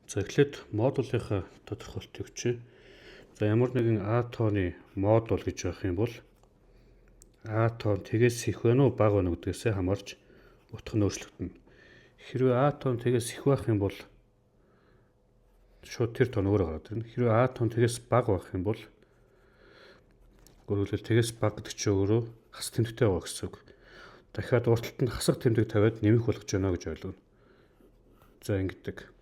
За, эхлээд модулийнхаа тодорхойлтыг өгчээ. За, ямар нэгэн А тооны модуль гэж байх юм бол А тоон тэгээс их байна уу, бага байна уу гэдгээсээ хамаарч утга нь өөрчлөгдөнө. Хэрвээ А тоон тэгээс их байх юм бол шууд тэр тоон өөрөө гараад ирнэ. Хэрвээ А тоон тэгээс бага байх юм бол, өөрөөр хэлбэл, тэгээс бага гэдэг чинь өөрөө хас тэмдэгтэй байгаа гэсэн үг. Дахиад урд талд нь хасах тэмдэг тавиад нэмэх болгож байна гэж ойлгоно. За, ингэдэг.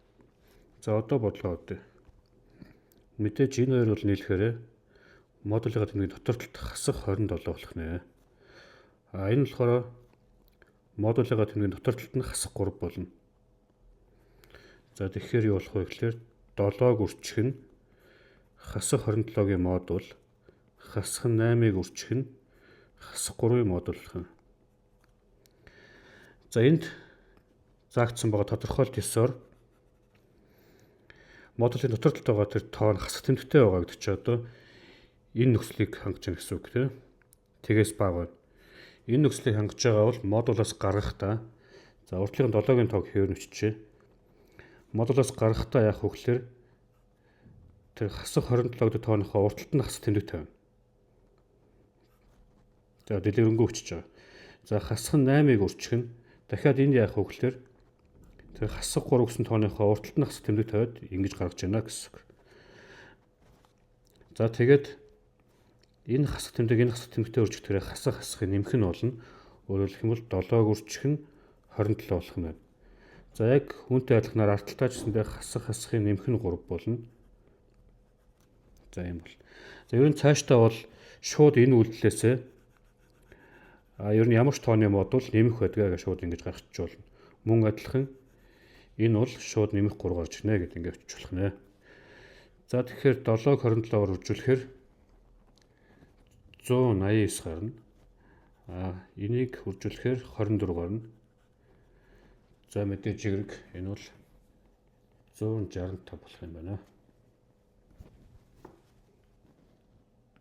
За, одоо бодлоо үзье. Мэдээж энэ хоёр бол нийлэхээр модулийнхаа тэмдгийн дотор талд хасах 27 болох нэ. А энэ болохоор модулийнхаа тэмдгийн дотор талд нь хасах 3 болно. За, тэгэхээр юу болох вэ гэхээр 7-г үржих нь хасах 27-гийн модуль, хасах 8-ыг үржих нь хасах 3-ын модуль болох юм. За, энд заагдсан байгаа тодорхойлт ёсоор модулийн дотор талд байгаа тэр тоо нь хасах тэмдэгтэй байгаа гэдэг чинь одоо энэ нөхцөлийг хангаж байгаа гэсэн үг, тийм. Тэгээс бага байна. Энэ нөхцөлийг хангаж байгаа бол модулаас гаргахдаа, за, урд талын 7-гийн тоог хэвээр өччихье. Модулаас гаргахдаа яах вэ гэхээр тэр хасах 27 гэдэг тооныхоо урд талд нь хасах тэмдэг тавина. За, дэлгэрэнгүй өчөж байгаа. За, хасах нь 8-ыг үржих нь дахиад энд яах вэ гэхээр тэр хасах 3 гэсэн тооныхоо урд талд нь хасах тэмдэг тавиад ингэж гаргаж байна гэсэн үг. За, тэгээд энэ хасах тэмдэг энэ хасах тэмдэгтэй үржихдээ хасах хасахыг нэмэх нь болно. Өөрөөр хэлэх юм бол 7-г үржих нь 27 болох юм байна. За, яг үүнтэй адилханаар ард талдаа ч гэсэндээ хасах хасахыг нэмэх нь 3 болно. За, юм бол. За, ер нь цаашдаа бол шууд энэ үйлдэлээсээ ер нь ямар ч тооны модуль нэмэх байдгаа гэж шууд ингэж гаргачих болно. Мөн адилхан энэ бол шууд нэмэх 3 гарч ирнэ гэдээ ингэж өччих болох нэ. За, тэгэхээр 7-г 27-оор үржүүлэхээр 189 гарна. А энийг үржүүлэхээр 24 гарна. За, мэдээж зэрэг энэ бол 165 болох юм байна.